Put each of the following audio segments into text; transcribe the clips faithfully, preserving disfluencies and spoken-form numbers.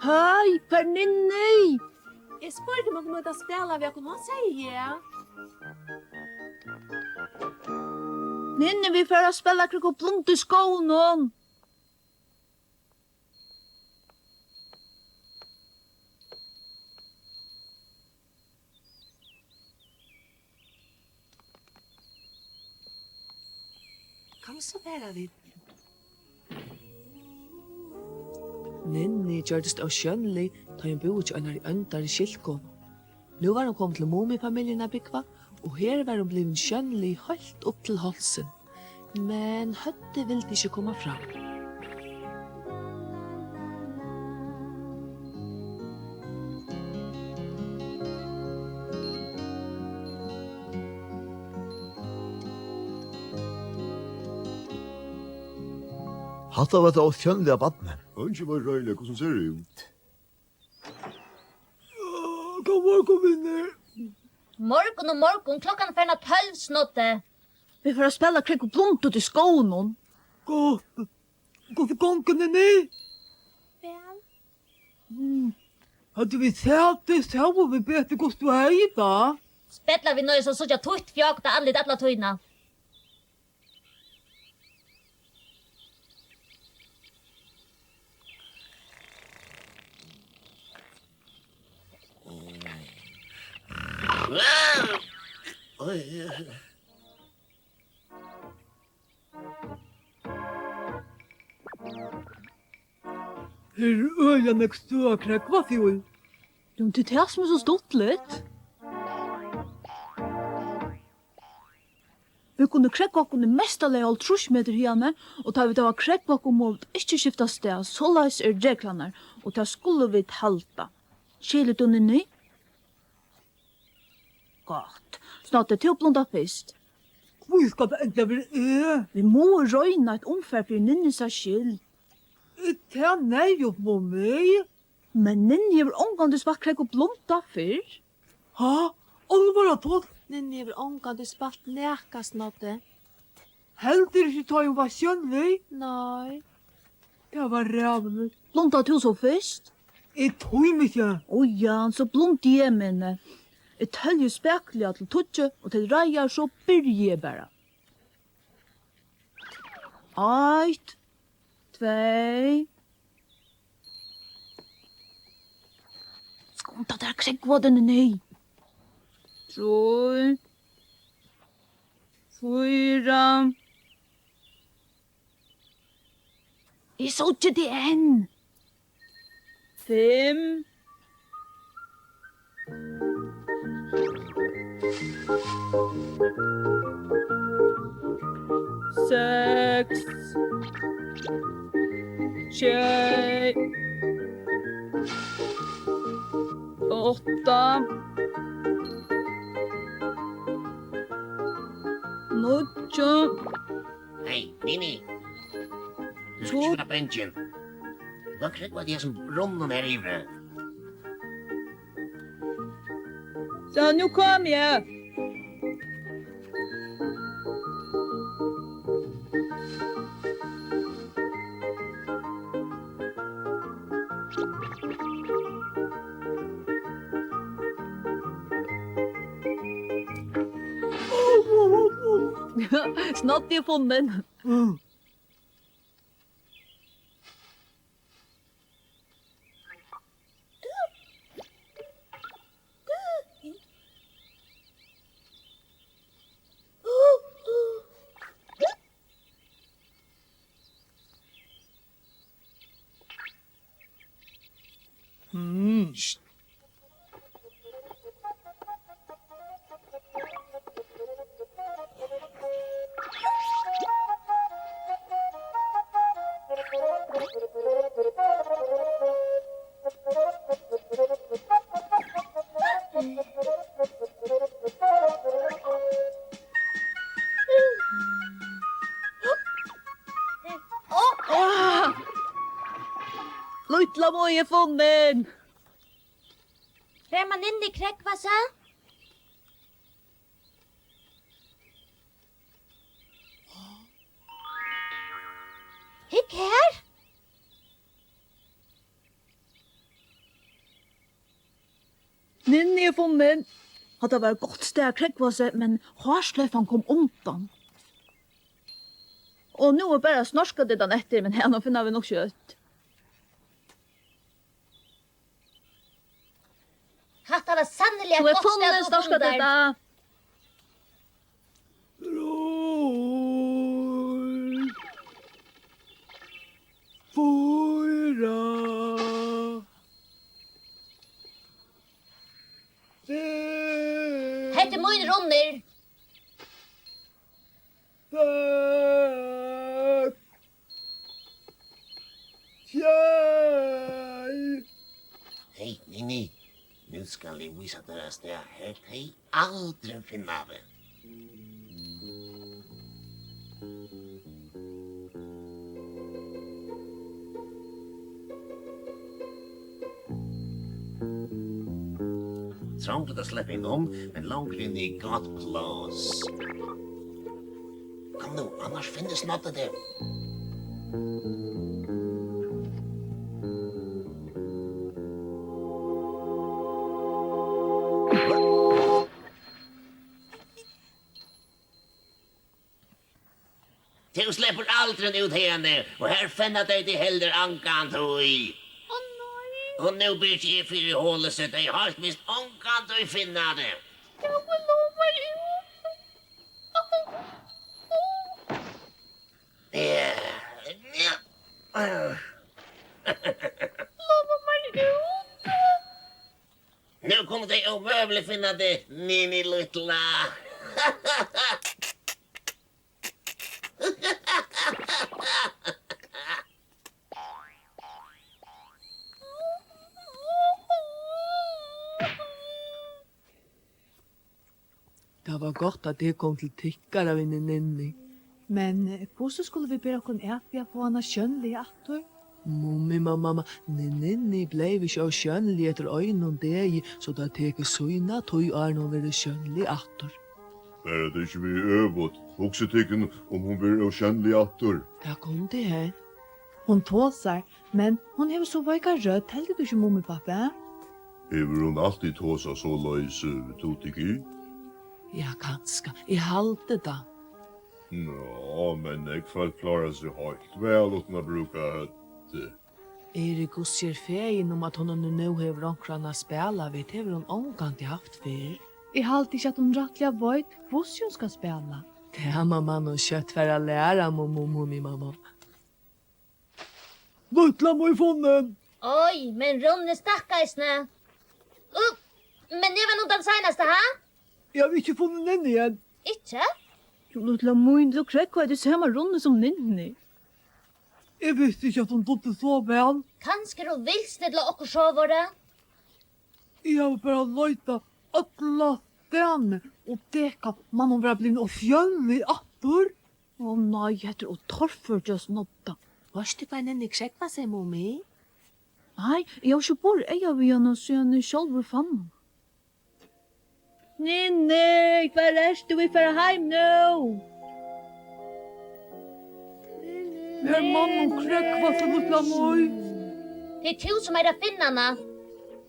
Hey, hvar er Ninni? Eg spurdi, um hon mátti spæla við okkum, hon segði ja. Ninni, vit fara at spæla krógv og blunda í skóginum. Kann so vera, vit. Ninni gjørdist ósjónlig, tá hon búði hjá einari óndari skyldkonu. Nú var hon komin til Mumifamiljuna at búgva, og her var hon blivin sjónlig heilt upp til hálsin. Men høvdið vildi ikki koma fram. Hatta var tað ósjónliga barnið. Eingin veit røtiliga, hvussu hon sær út. Góðan morgun, vinir. Morgun og morgun, klokkan er farin av tólv, Snoddi. Vit fara at spæla krógv og blunda úti í skóginum. Gott. Hvussu gongur, Ninni? Væl. Mm. Høvdu vit sæð teg, sóu vit betur, hvussu tú hevði tað. Spell, at vit noyðast at síggja títt fjákta andlit alla tíðina. Her er øgiliga nógv støð at krógva seg í. Jú, men tað er tað, sum er so stuttligt. Vit kunnu krógva okkum í mesta lagi hálvtrýss metrar hiðani, og tá vit hava krógvað okkum, mugu vit ikki skifta stað. Soleiðis eru reglurnar, og tað skulu vit halda. Skilur tú, Ninni? Gott. Snoddi, tú blundar fyrst. Hví skal tað enntá vera eg? Vit mugu royna eitt umfar fyri Ninnisa skyld. Er tað neyðugt, Mumi? Men Ninni hevur ongantíð spælt krógv og blunda fyrr. Ha? Álvara tað? Ninni hevur ongantíð spælt nakað, Snoddi. Heldur ikki, tá hon var sjónlig? Nei. Tað var ræðuligt. Blundar tú so fyrst? Eg tími ikki. Ó ja, so blundi eg, men, eh, eg telji spakuliga til tíggju, og til reiðar, so byrji eg bara. Eitt, tvey. Skunda tær, krógva teg, Ninni. Trý. Fýra. Eg síggi teg enn. Fimm. Seks. Sjey. Átta. Níggju. Hey, Ninni. Tú skalt ikki vera bangin. Tú kanst krógva teg í hesum brunninum her yviri. So, nú komi eg. Snoddi er funnin. Mm. Lítla Mý er funnin! Hvar man Ninni krógva seg? Ninni er funnin. Hatta var eitt gott stað at krógva seg, men hársløyfan kom undan. Og nú er bara Snorkadiddan eftir, men hana finna vit nokk skjótt. Hatta var sanniliga eitt gott stað at koma undan. Tú ert funnin, Snorkadidda. Trý, fýra, fimm. Hetta er mín runnur. Seks. Sjey. Hey, Ninni, nú skal eg vísa tær eitt stað, har tey aldrin finna teg. Trongt at sleppa inn um, men longur inni er gott pláss. Kom nú, annars finnur Snoddi teg. Tú sleppur aldrin út hiðani, og her finna tey teg heldur ongantíð. Ó nei. Og nú byrgi eg fyri holið, so tey heilt vist ongantíð finna teg. Góði, lova mær út. Ja, ja. Lova mær út. Nú kunnu tey ómøguliga finna teg, Ninni lítla. Tað var gott, at eg kom til tykkara við Ninni. Men, eh, hvussu skulu vit bera okkum at við at fáa hana sjónliga aftur? Mumimamma, Ninni bleiv ikki ósjónlig eftir einum degi, so tað tekur sína tíð, áðrenn hon verður sjónlig aftur. Bara tað ikki verður øvugt. Hugsið tykkum, um hon verður ósjónlig aftur. Tað kundi hent. Hon tosar, men hon hevur so veika rødd, heldur tú ikki, Mumipápi? Hevur hon altíð tosað soleiðis, eh, Tuttiki? Ja, kanska. Eg haldi tað. Nå, men nógv fólk klára seg heilt væl uttan at brúka høvdið. Eg eri gudsherre fegin um, at hon nú hevur onkran at spæla við. Tað hevur hon ongantíð havt fyrr. Eg haldi ikki, at hon rættiliga veit, hvussu hon skal spæla. Tað má mann nú skjótt fara at læra, Mumimamma. Lítla Mý funnin! Oj, men Ronni stakk eisini. Uh, men eg var nú tann seinasta, ha? Eg havi ikki funnið Ninni enn. Ikki? Jú, Lítla Mý, tú krógvaði teg sama runni sum Ninni. Eg visti ikki, at hon dugdi so væl. Kanska er hon vilst ella okkurt sovorðið. Eg havi bara leitað allastaðni og dekað, man hon vera blivin ósjónlig aftur. Ó nei, hetta er ov torført hjá Snodda. Veitst tú, hvar Ninni krógvar seg, Mumi? Nei, eg havi ikki borið eyga við hana, síðan eg sjálvur fann hana. Ninni, hvar ert tú? Vit fara heim nú. Her man hon krógva seg, Lítla Mý. Tað er tú, sum eigur at finna hana.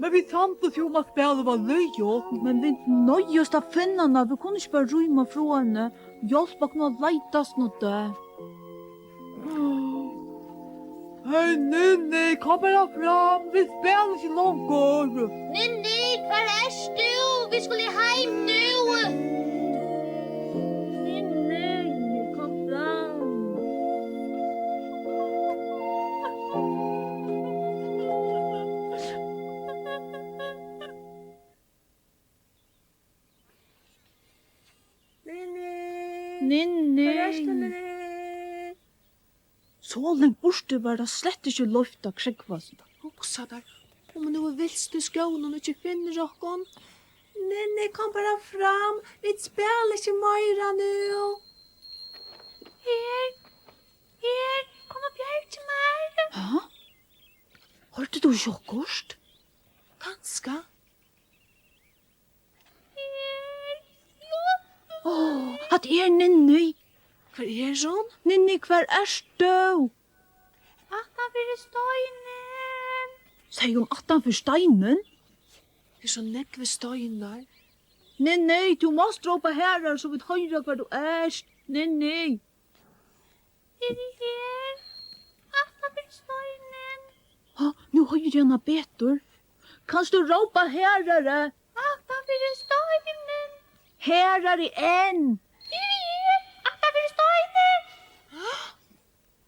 Men vit samdust jú um, at spælið var liðugt. Men vit noyðast at finna hana. Vit kunnu ikki bara rýma frá henni. Hjálp okkum at leita, Snoddi. Hey, Ninni, kom bara fram. Vit spæla ikki longur. Ninni, hvar ert tú? Vit skulu heim nú. Ninni, kom fram. Ninni. Hvar ert tú, Ninni? So langt burtur var tað slett ikki loyvt at krógva seg. Hugsa tær, um hon nú er vilst í skóginum og ikki finnur okkum. Ninni, kom bara fram. Vit spæla ikki meira nú. Her, her, kom og bjarga mær. Ha? Hoyrdi tú ikki okkurt? Kanska. Ó, hatta er Ninni. Hvar er hon? Ninni, hvar ert tú? Aftan fyri steinin. Segði hon aftan fyri steinin? Tað er so nógvir steinar. Nei, nei, tú mást rópa harðari, so vit hoyra, hvar tú ert. Nei, nei. Eg eri her. Aftan fyri steinin. Ha, nú hoyri eg hana betur. Kanst tú rópa harðari? Aftan fyri steinin. Harðari enn. Eg eri her. Aftan fyri steinin.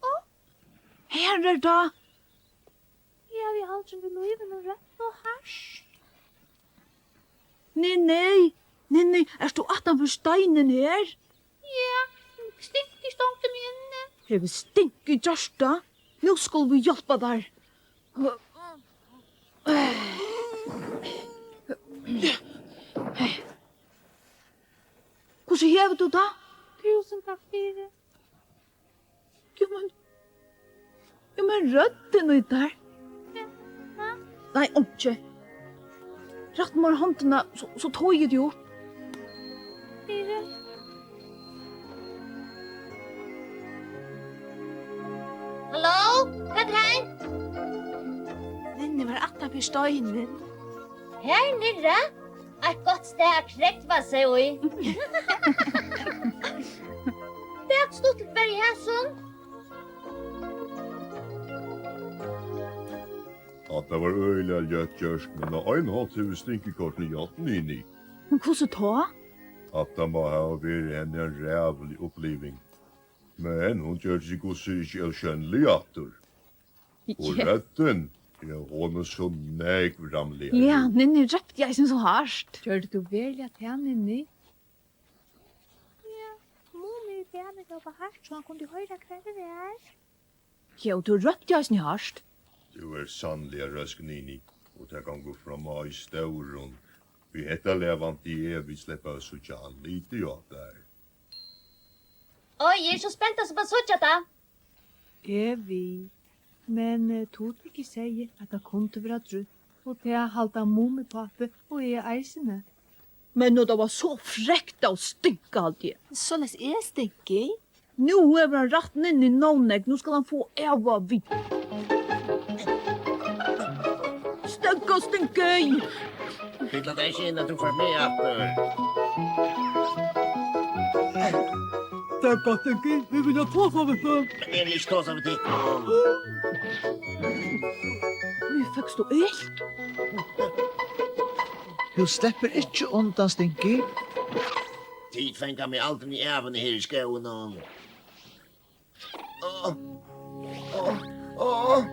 Ó. Her er tað. Eg havi aldrin í lívinum rópt so hart. Nei, nei. Nei, nei. Ert tú aftan fyri steinin her? Ja, Stinki stongdi meg inni. Hevur Stinki gjørt tað? Nú skulu vit hjálpa tær. Hvussu hevur tú tað? Túsund takk fyri. Jú, men, jú, men røddin í tær. Ja, ha? Nei, einki. Rætt mær hondina, so, so togi eg teg upp. Fyri. Halló, hvat er hent? Ninni var aftan fyri steinin. Her niðri? Eitt gott stað at krógva seg í. Hvat stuttligt var í hesum? Hatta var øgiliga ljótt gjørt, men á ein hátt hevur Stinki kortini hjálpt Ninni. Men hvussu tá? Hatta má hava verið henni ein ræðulig uppliving. Men hon gjørdi seg hvussu ikki ósjónlig aftur. Og ja, røddin, ja, hon er so nógv ramligari. Ja, Ninni rópti eisini so hart. Gjørdi tú veruliga tað, Ninni? Ja, Mumi bað meg rópa hart, so hann kundi hoyra, hvar eg var. Ja, og tú rópti eisini hart. Tú ert sanniliga røsk, Ninni, og tað gongur fram á í stórum. Við hetta lag vænti eg, vit sleppa at síggja andlitið á tær. Oj, eg eri so spent at síggja tað. Eg við. Men, eh, Tuttiki segði, at tað kundi vera drúgt, og tað halda Mumipápi og eg eisini. Men nú, tað var so frekt av Stinka, haldi eg. Soleiðis er Stinki. Nú hevur hann rætt Ninni nóg nógv. Nú skal hann fáa ava við. Steðga, Stinki! Fylla tær ikki inn, at tú fært meg aftur. Steðga, Stinki, vit vilja tosa við teg. Men eg vil ikki tosa við tykkum. Nú fekst tú ilt. Tú sleppur ikki undan, Stinki. Tit fanga meg aldrin í ævini her í skóginum. Áh, áh, áh.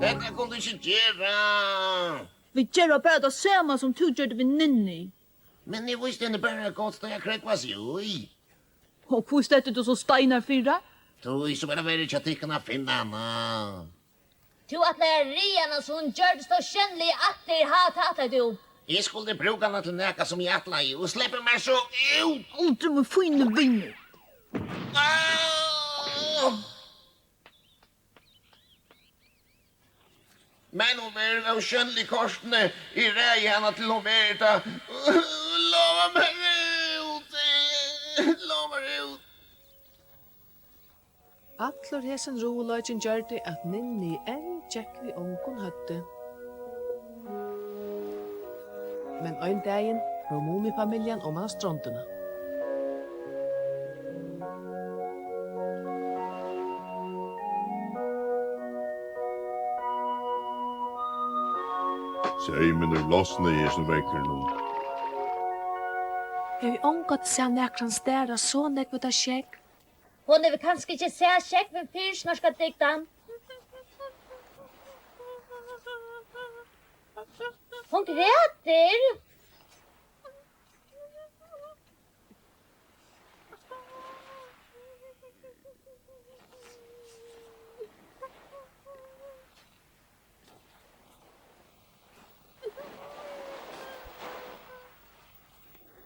Hetta kunnu ikki gera. Vit gera bara tað sama, sum tú gjørdi við Ninni. Men eg vísti henni bara eitt gott stað at krógva seg í. Og hví setti tú so steinar fyri? Tí so var tað verri hjá tykkum at finna hana. Tú ætlaði at ræða hana, so hon gjørdist ósjónlig aftur, ha, tað ætlaði tú. Eg skuldi brúka hana til nakað, sum eg ætlaði, og sleppi mær so út. Aldri, mín fíni vinur. Ah! Men hon verður ósjónlig kortini. Eg ræði hana, til hon verður tað. Lova mær út. Lova mær út. Allur hesin ruðuleikin gjørdi, at Ninni enn gekk við ongum høvdi. Men ein dagin fór Mumifamiljan oman á strondina. Seymin er losnað í hesum veðrinum. Eg havi ongantíð sæð nakran stara so nógv út á sjógv. Hon hevur kanska ikki sæð sjógvin fyrr, Snorkadiktan. Hon grætur.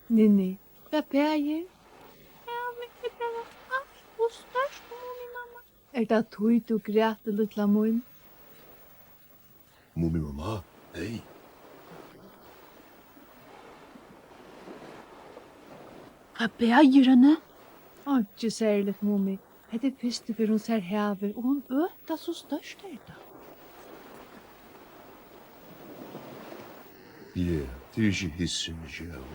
Ninni, hvat bagir? Ja, men tað er bara alt ov stórt, Mumimamma. Er tað tí, tú grætur, lítla mín? Mumimamma, hey. Hvat bagir henni? Einki serligt, Mumi. Hetta er fyrstu ferð, hon sær havið, og hon øtast, so stórt er tað. Ja, tað er ikki hissini sjón.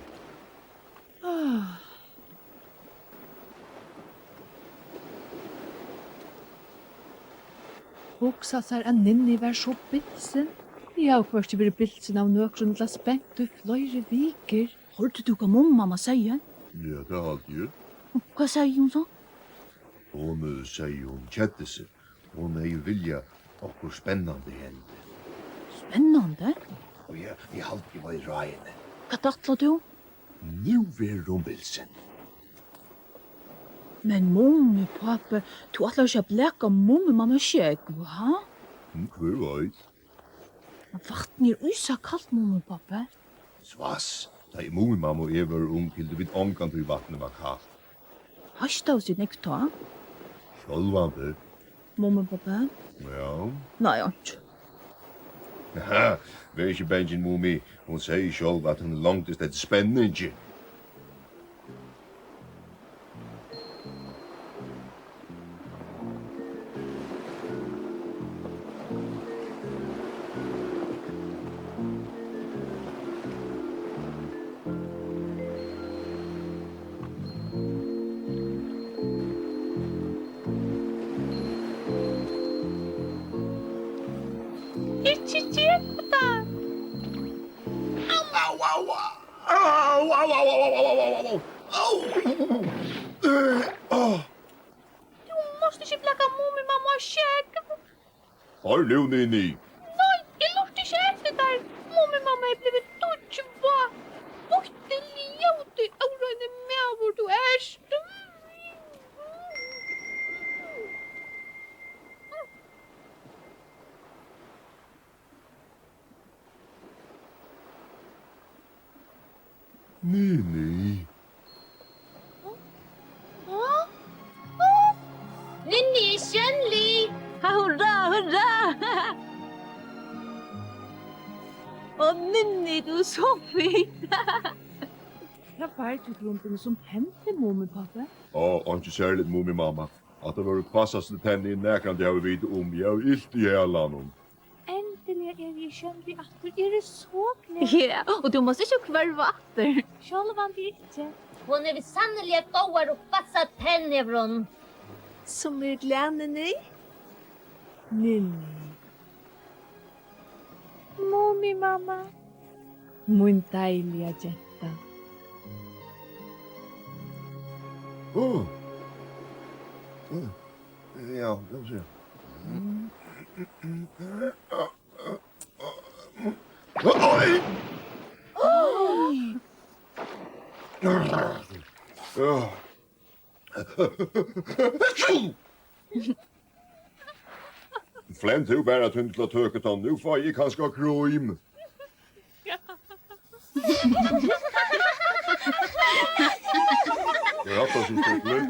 Ah. Hugsa sær, at Ninni var so bilsin. Eg havi hvørki verið bilsin av nøkrum ella spent í fleiri vikur. Hoyrdi tú, hvat Mumimamma segði? Ja, tað haldi eg. Hvat segði hon so? Hon, eh, segði, hon keddi seg. Hon hevði viljað okkurt spennandi hendi. Spennandi? Og eg, eg haldi, eg veit ráðini. Hvat ætlar tú? Nú verður hon bilsin. Men Mumi, pápi, tú ætlar ikki at blaka Mumimammu sjógv, ha? Hm, hvør veit? Vatnið er ísakalt, Mumipápi. Svass, tá ið Mumimamma og eg vóru ung, hildu vit ongantíð, vatnið var kalt. Hostaðu tit nógv tá? Sjálvandi. Mumipápi? Ja? Nei, einki. Aha, ver ikki bangin, Mumi. Hon segði sjálv, at hon longdist eftir spenningi. Ikki gera tað! Au, au, au, au. Au, au, au, au. Au. Eh, ah. Tú mást ikki blaka Mumimammu sjógv. Hoyr nú, Ninni. Nei, eg lurti ikki eftir tær. Mumimamma er blivin dýggjvát. Býtti ljóti, óreini maður tú ert. Ninni. Hå? Hå? Ninni er sjónlig! Ha, hurra, hurra! Ó, Ninni, tú ert so fín! Hvat fær tú grundini sum hendi, Mumipápi? Ó, einki serligt, Mumimamma. Hatta vóru hvassastu tenn, eg nakrantíð havi vitað um. Eg havi ilt í halanum. Endiliga eri eg sjónlig aftur. Eg eri so glað. Ja, og tú mást ikki hvørva aftur. Sjálvandi ikki. Hon hevur sanniliga góðar og hvassar tenn, hevur hon. Sum er glað, Ninni? Ninni. Mumimamma. Mín deiliga genta. Ó. Ó. Ja, tað má eg siga. Oj! Ja. Flend tú bara, Tindlatøkutann, nú fái eg kanska krím. Hvat er hatta sum spillir?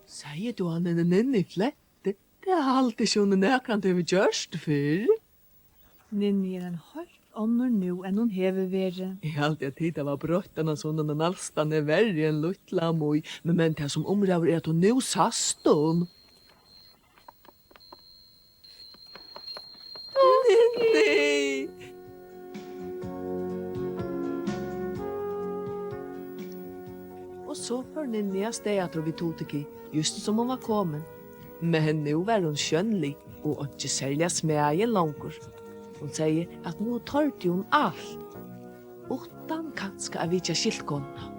Segði tú hann, Ninni, Ninni Fletti? Tað haldi eg ikki, hon nakrantíð hevur gjørt fyrr. Ninni er ein heilt onnur nú, enn hon hevur verið. Eg haldi, at tit hava broytt hana, so hon er næstan verri enn lítla Mý. Men, men tað, sum umræður, er, at hon nú sæst, hon. Ninni! Og so fór Ninni avstað aftur við Tutiki, júst sum hon var komin. Men nú var hon sjónlig og einki serliga smæðin longur. Hon segði, at nú tordi hon alt, uttan kanska at vitja skiltkonuna.